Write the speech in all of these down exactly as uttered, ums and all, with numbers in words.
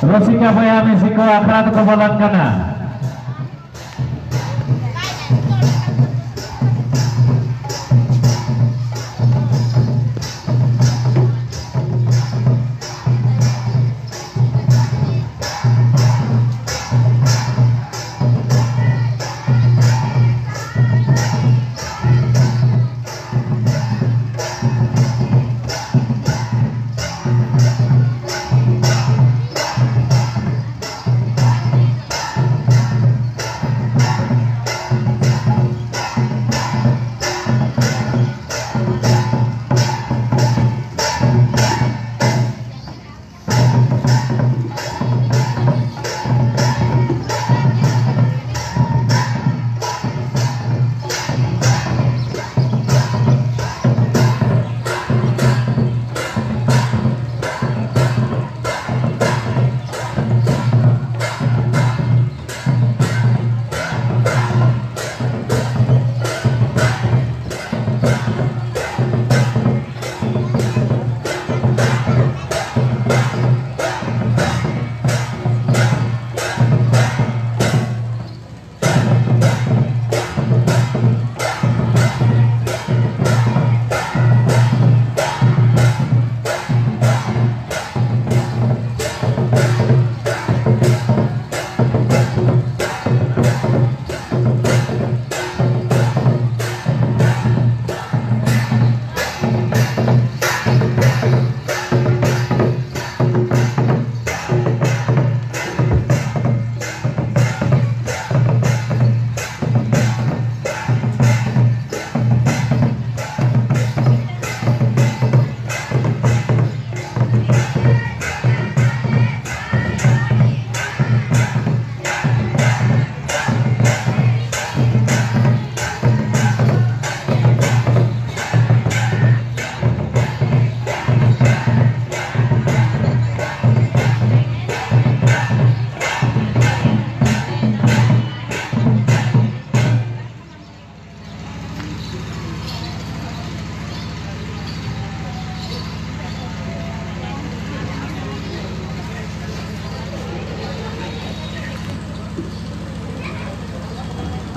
ᱨᱩᱥᱤᱠᱟ ᱵᱚᱭᱦᱟ ᱢᱤᱥᱤ ᱠᱚ ᱟᱠᱷᱲᱟ ᱫᱚᱠᱚ ᱵᱚᱞᱚᱱ ᱠᱟᱱᱟ᱾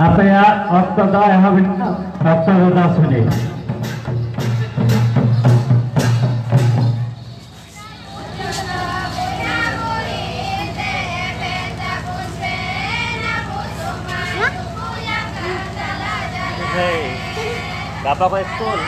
ᱟᱯᱮᱭᱟᱜ ᱚᱠᱛᱚ ᱫᱚ ᱮᱦᱚᱵ ᱮᱱᱟ, ᱚᱠᱛᱚ ᱫᱚ ᱫᱚᱥ ᱢᱤᱱᱤᱴ᱾ ᱦᱮᱸ, ᱜᱟᱯᱟ ᱠᱷᱚᱱ ᱥᱠᱩᱞ᱾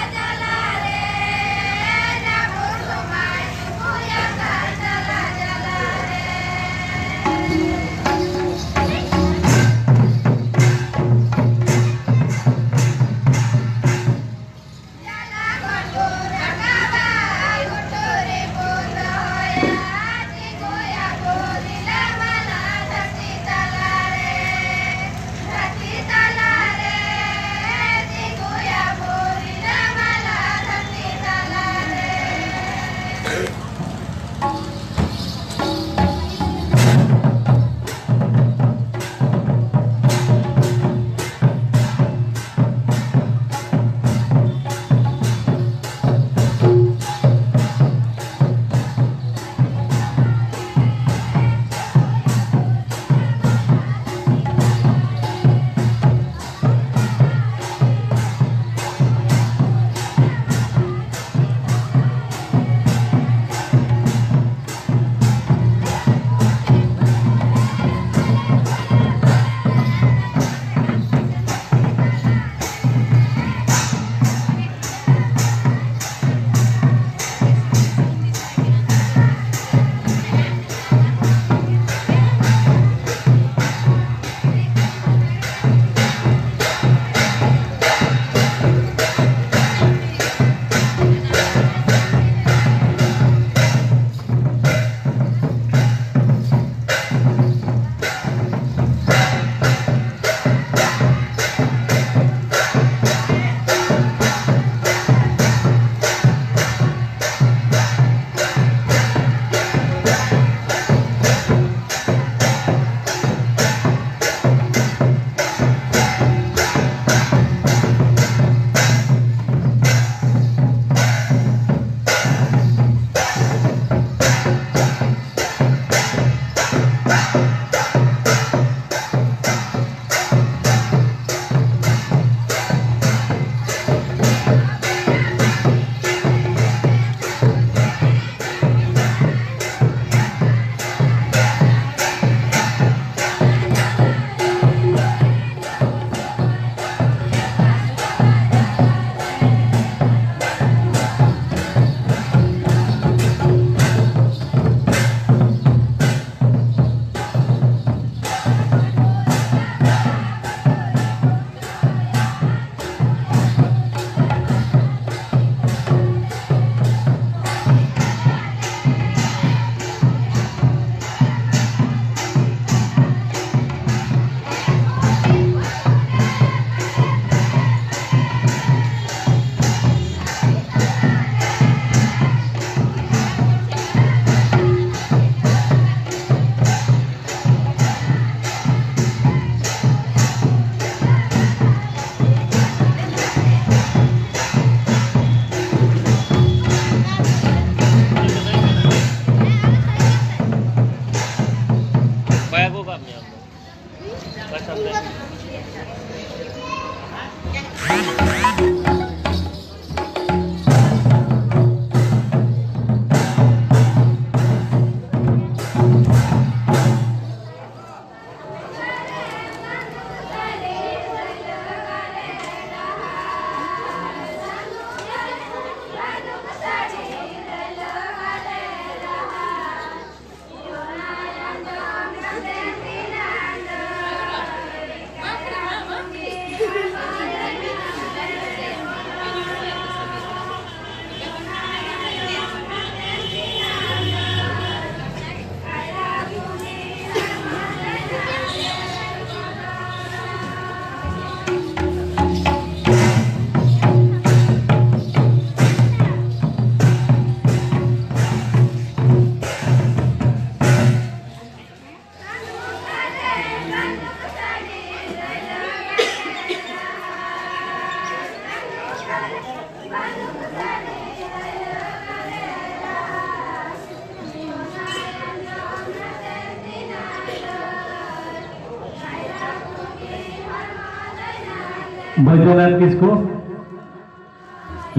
ᱵᱳᱭᱫᱚᱱᱟᱛᱷ ᱠᱤᱥᱠᱩ,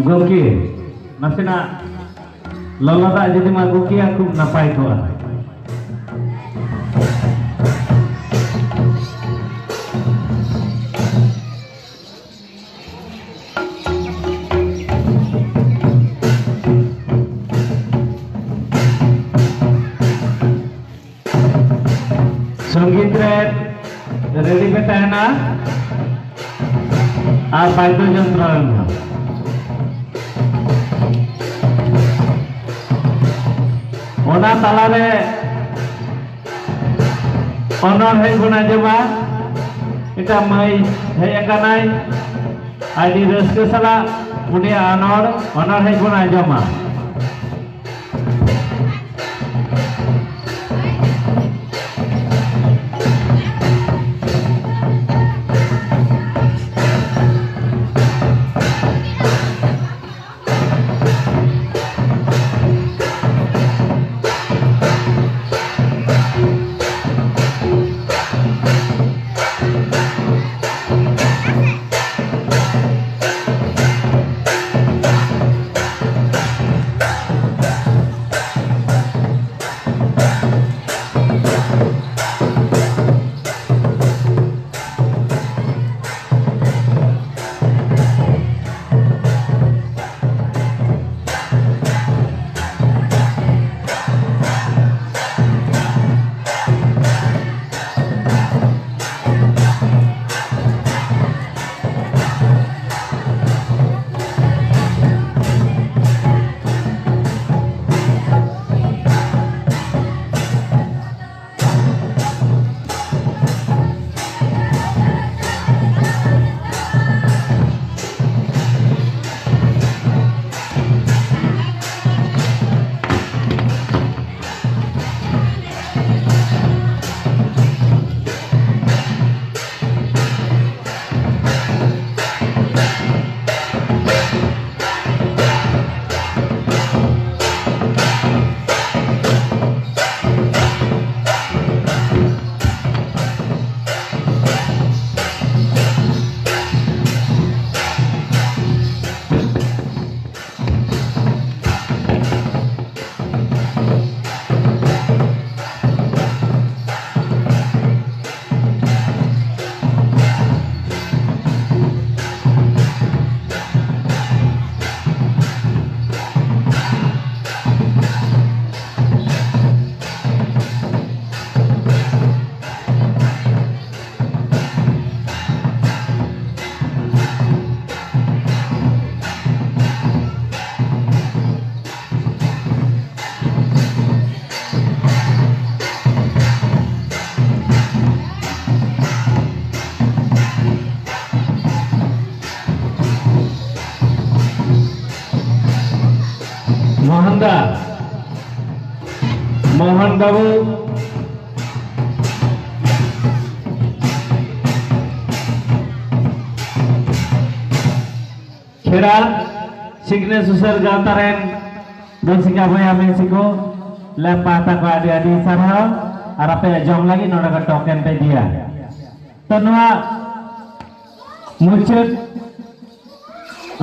ᱜᱚᱢᱠᱮ, ᱱᱟᱥᱮᱱᱟᱜ ᱞᱚᱞᱚ ᱫᱟᱜ ᱡᱩᱫᱤᱢ ᱟᱹᱜᱩ ᱠᱮᱭᱟ, ᱠᱷᱩᱵ ᱱᱟᱯᱟᱭ ᱠᱚᱜᱼᱟ᱾ ᱥᱚᱝᱜᱤᱛ ᱨᱮ ᱨᱮᱰᱤ ᱯᱮ ᱛᱟᱦᱮᱱᱟ ᱟᱨ ᱵᱟᱫᱽᱫᱚ ᱡᱚᱱᱛᱨᱚ ᱨᱮᱱ ᱦᱚᱸ᱾ ᱚᱱᱟ ᱛᱟᱞᱟᱨᱮ ᱚᱱᱚᱬᱦᱮ ᱵᱚᱱ ᱟᱸᱡᱚᱢᱟ᱾ ᱢᱤᱫᱴᱟᱝ ᱢᱟᱹᱭ ᱦᱮᱡ ᱟᱠᱟᱱᱟᱭ, ᱟᱹᱰᱤ ᱨᱟᱹᱥᱠᱟᱹ ᱥᱟᱞᱟᱜ ᱩᱱᱤᱭᱟᱜ ᱚᱱᱚᱬ ᱚᱱᱚᱬᱦᱮ ᱵᱚᱱ ᱟᱸᱡᱚᱢᱟ᱾ ᱢᱳᱦᱚᱱ ᱫᱟ, ᱢᱳᱦᱚᱱ ᱵᱟᱹᱵᱩ, ᱠᱷᱮᱲᱟ ᱥᱤᱠᱷᱱᱟᱹᱛ ᱥᱩᱥᱟᱹᱨ ᱜᱟᱶᱛᱟ ᱨᱮᱱ ᱨᱩᱥᱤᱠᱟ ᱵᱚᱭᱦᱟ ᱢᱤᱥᱤ ᱠᱚ, ᱞᱮᱢ ᱯᱟᱦᱴᱟ ᱠᱷᱚᱱ ᱟᱹᱰᱤ ᱟᱹᱰᱤ ᱥᱟᱨᱦᱟᱣ ᱟᱨ ᱟᱯᱮᱭᱟᱜ ᱡᱚᱢ ᱞᱟᱹᱜᱤᱫ ᱱᱚᱰᱮ ᱠᱷᱚᱱ ᱴᱳᱠᱮᱱ ᱯᱮ ᱤᱫᱤᱭᱟ᱾ ᱛᱚ, ᱱᱚᱣᱟ ᱢᱩᱪᱟᱹᱫ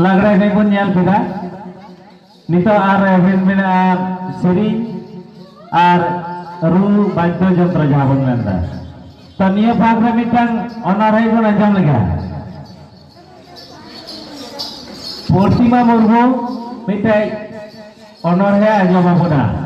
ᱞᱟᱜᱽᱲᱮ ᱮᱱᱮᱡ ᱵᱚᱱ ᱧᱮᱞ ᱠᱮᱫᱟ᱾ ᱱᱤᱛᱚᱜ ᱟᱨ ᱮᱵᱷᱮᱱ ᱢᱮᱱᱟᱜᱼᱟ ᱥᱮᱨᱮᱧ ᱟᱨ ᱨᱩ ᱵᱟᱫᱽᱫᱚ ᱡᱚᱱᱛᱨᱚ ᱡᱟᱦᱟᱸ ᱵᱚᱱ ᱢᱮᱱᱫᱟ᱾ ᱛᱚ, ᱱᱤᱭᱟᱹ ᱯᱷᱟᱸᱠ ᱨᱮ ᱢᱤᱫᱴᱟᱝ ᱚᱱᱚᱬᱦᱮ ᱵᱚᱱ ᱟᱸᱡᱚᱢ ᱞᱮᱜᱟ᱾ ᱯᱨᱚᱛᱤᱢᱟ ᱢᱩᱨᱢᱩ ᱢᱤᱫᱴᱮᱡ ᱚᱱᱚᱬᱦᱮ ᱟᱸᱡᱚᱢ ᱟᱵᱚᱱᱟ᱾